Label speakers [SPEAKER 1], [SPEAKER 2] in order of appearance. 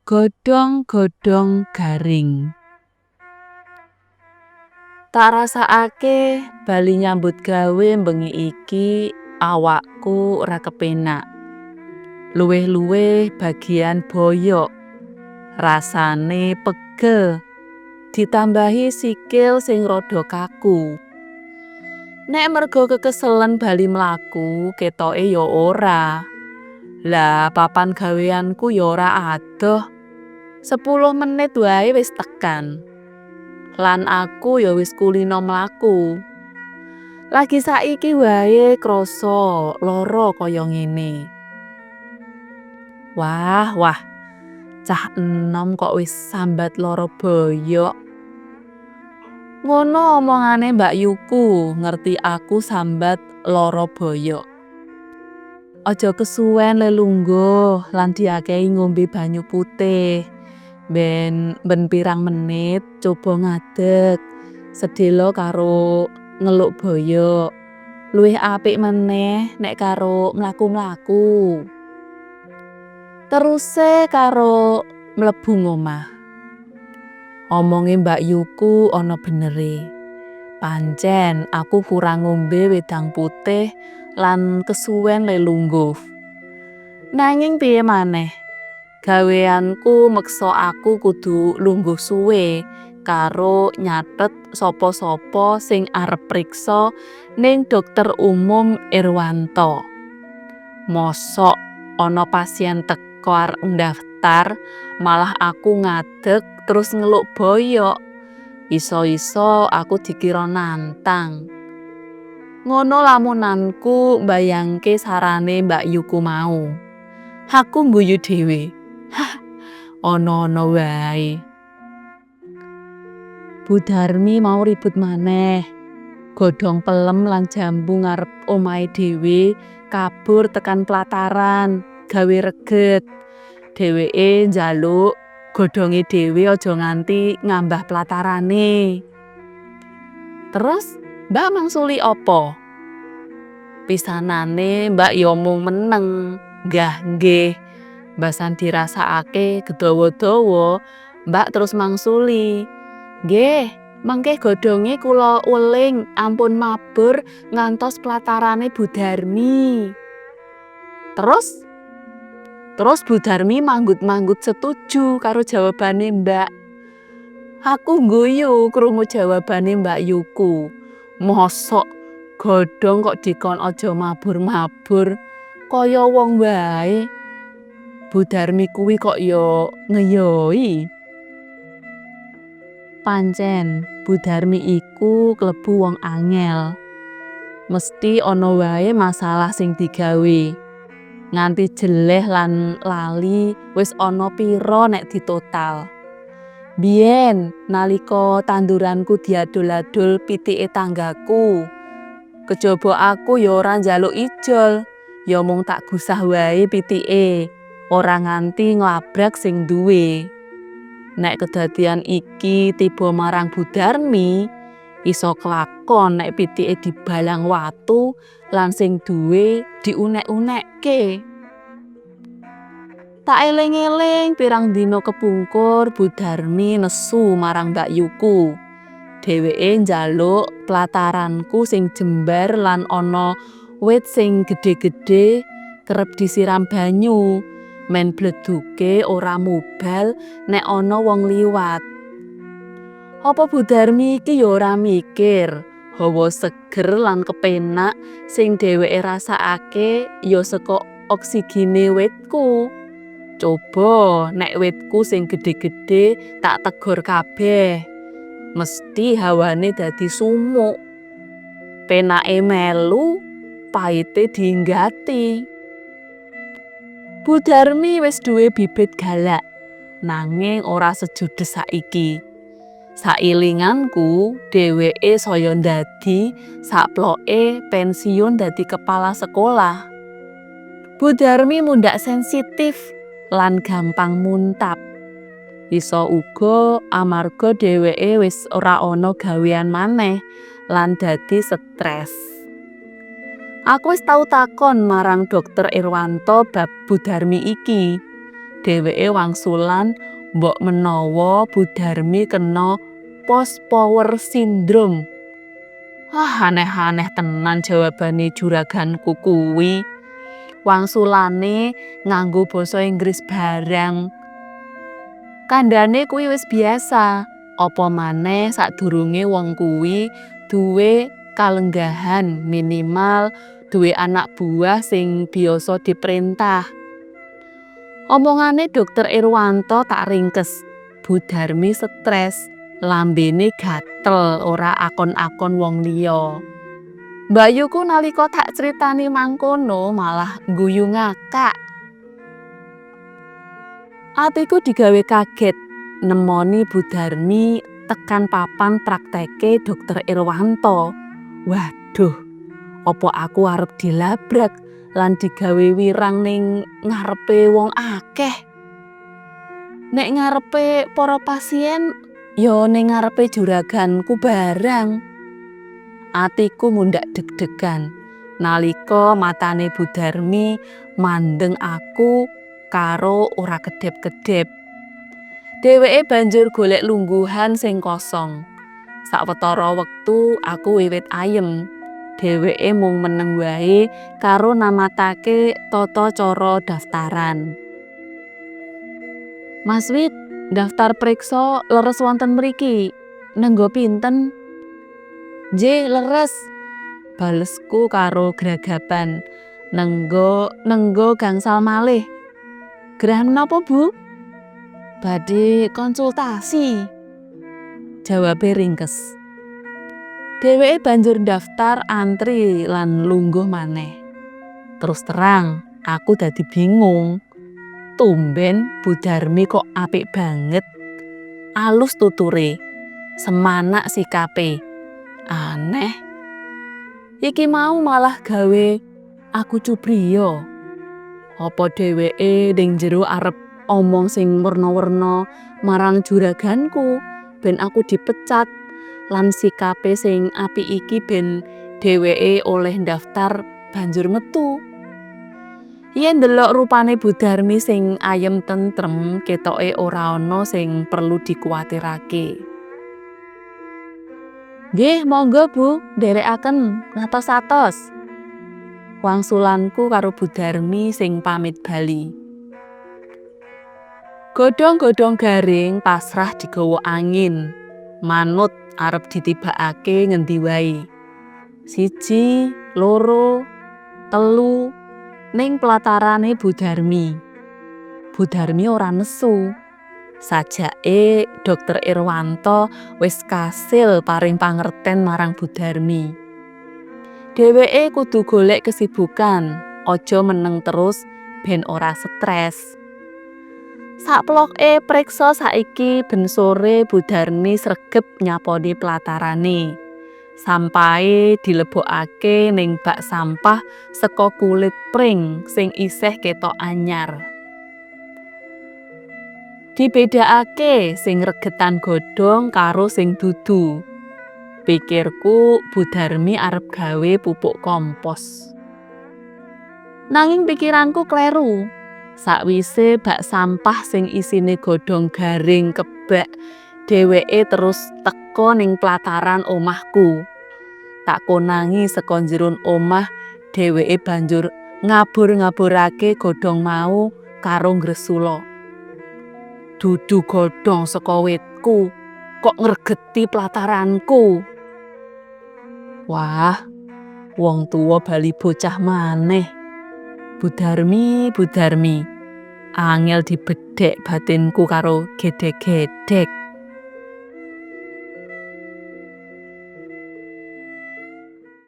[SPEAKER 1] Godhong-godhong garing. Tak rasakake bali nyambut gawe bengi iki awakku ora kepenak. Luwih-luwih bagian boyok. Rasane pegel. Ditambahi sikil sing rada kaku. Nek mergo kekeselen bali mlaku, ketoke ya ora. Lah papan gaweanku ya ora adoh. 10 menit wae wis tekan. Lan aku ya wis kulino mlaku. Lagi saiki wae krasa lara kaya ngene. Wah, wah. Cah enom kok wis sambat lara boyok. Ngono omongane mbakyuku ngerti aku sambat lara boyok. Aja kesuwen le lungguh lan diakehi ngombe banyu putih. Ben ben pirang menit coba ngadeg, sedhela karo ngeluk boyok. Luwih apik meneh nek karo mlaku-mlaku. Teruse karo mlebu ngomah. Omonge mbakyuku ana benere. Pancen aku kurang ngombe wedang putih lan kesuwen le lungguh. Nanging piye maneh? Gaweanku meksa aku kudu lungguh suwe karo nyatet sapa-sapa sing arep priksa ning dokter umum Irwanto. Mosok ana pasien teka arep ndaftar, malah aku ngadeg terus ngeluk boyok. Iso-iso aku dikira nantang. Ngono lamunanku mbayangke sarane mbakyuku mau. Aku ngguyu dhewe. Hah, ana-ana wae. Bu Darmi mau ribut maneh. Godhong pelem lan jambu ngarep omahe dhewe kabur tekan plataran gawe reget. Dheweke njaluk godhonge dhewe aja nganti ngambah platarane. Terus Mbak mangsuli apa? Pisanane Mbak ya mung meneng, nggah nggih. Mbasan dirasakake gedawa-dawa, Mbak terus mangsuli. Nggih, mangke godhonge kula weling ampun mabur ngantos platarane Bu Darmi. Terus? Terus Bu Darmi manggut-manggut setuju karo jawabane Mbak. Aku ngguyu krungu jawabane mbakyuku. Mosok godhong kok dikon aja mabur-mabur, kaya wong wae. Bu Darmi kuwi kok ya ngeyoi. Pancen Bu Darmi iku klebu wong angel. Mesti ana wae masalah sing digawe. Nganti jeleh lan lali wis ana pira nek ditotal. Biyen nalika tanduranku diadol-adol pitike tanggaku. Kejaba aku ya ora njaluk ijol, ya mung tak gusah wae pitike, ora nganti nglabrak sing duwe. Nek kedadian iki tiba marang Bu Darmi, iso kelakon nek pitike dibalang watu lan sing duwe diunek-unekke. Tak eling-eling pirang dina kepungkur Bu Darmi nesu marang mbakyuku. Dheweke njaluk plataranku sing jembar lan ana wit sing gedhe-gedhe kerep disiram banyu, men bleduke ora mubal nek ana wong liwat. Apa Bu Darmi iki ya ora mikir, hawa seger lan kepenak sing dheweke rasakake ya saka oksigene witku. Coba nek witku sing gedhe-gedhe tak tegor kabeh, mesti hawane dadi sumuk. Penake melu, paite diinggati. Bu Darmi wis duwe bibit galak, nanging ora sejudes saiki. Sailinganku, dheweke saya ndadi saploke pensiun dadi kepala sekolah. Bu Darmi mundhak sensitif lan gampang muntap. Isa uga amarga dheweke wis ora ana gawean maneh lan dadi stres. Aku wis tau takon marang dokter Irwanto bab Bu Darmi iki. Dheweke wangsulan mbok menawa Bu Darmi kena post power syndrome. Ah, aneh-aneh tenan jawabane juraganku kuwi. Wangsulane nganggo basa Inggris barang. Kandhane kuwi wis biasa, apa maneh sadurunge wong kuwi duwe kalenggahan, minimal duwe anak buah sing biasa diperintah. Omongane Dokter Irwanto tak ringkes. Bu Darmi stres, lambene gatel ora akon-akon wong liya. Mbakyuku nalika tak critani mangkono malah ngguyu ngakak. Atiku digawe kaget nemoni Bu Darmi tekan papan prakteke Dokter Irwanto. Waduh, apa aku arep dilabrak lan digawe wirang ning ngarepe wong akeh? Nek ngarepe para pasien, ya ning ngarepe juraganku barang. Atiku mundhak deg-degan nalika matane Bu Darmi mandeng aku karo ora kedhep-kedhep. Dheweke banjur golek lungguhan sing kosong. Sawetara wektu aku wiwit ayem. Dheweke mung meneng wae karo namatake tata cara daftaran. "Mas Wid, daftar priksa leres wonten mriki. Nengga pinten?" "Nggih, leres," balesku karo gragapan. "Nengga nengga gangsal malih." "Gerah menapa, Bu?" "Badhe konsultasi," jawabe ringkes. Dheweke banjur ndaftar antri lan lungguh maneh. Terus terang, aku dadi bingung. Tumben Bu Darmi kok apik banget. Alus tuture, semanak sikape. Aneh. Iki mau malah gawe aku cubriya. Apa dheweke ning jero arep omong sing werna-werna marang juraganku ben aku dipecat lan sikape sing apik iki ben dheweke oleh ndaftar banjur metu? Yen ndelok rupane Bu Darmi sing ayem tentrem, ketoke ora ana sing perlu dikuwatirake. "Nggih, monggo, Bu, nderekaken ngatos-atos," wangsulanku karo Bu Darmi sing pamit bali. Godhong-godhong garing pasrah digawa angin, manut arep ditibakake ngendi wae. Siji, loro, telu, ning platarane Bu Darmi. Bu Darmi ora nesu. Sajake Dokter Irwanto wis kasil paring pangerten marang Bu Darmi. Dheweke kudu golek kesibukan, aja meneng terus ben ora stres. Sakploke priksa saiki ben sore Bu Darmi sregep nyaponi platarane. Sampahe dilebokake ning bak sampah saka kulit pring sing isih ketok anyar. Dibedakake sing regetan godhong karo sing dudu. Pikirku, Bu Darmi arep gawe pupuk kompos. Nanging pikiranku kleru. Sakwise bak sampah sing isine godhong garing kebak, dheweke terus teka ning plataran omahku. Tak konangi saka njeron omah, dheweke banjur ngabur-ngaburake godhong mau karo ngresula. "Dudu godhong saka witku, kok ngregeti plataranku." Wah, wong tuwa bali bocah maneh. Bu Darmi, Bu Darmi, angel dibedhek batinku karo gedhek-gedhek.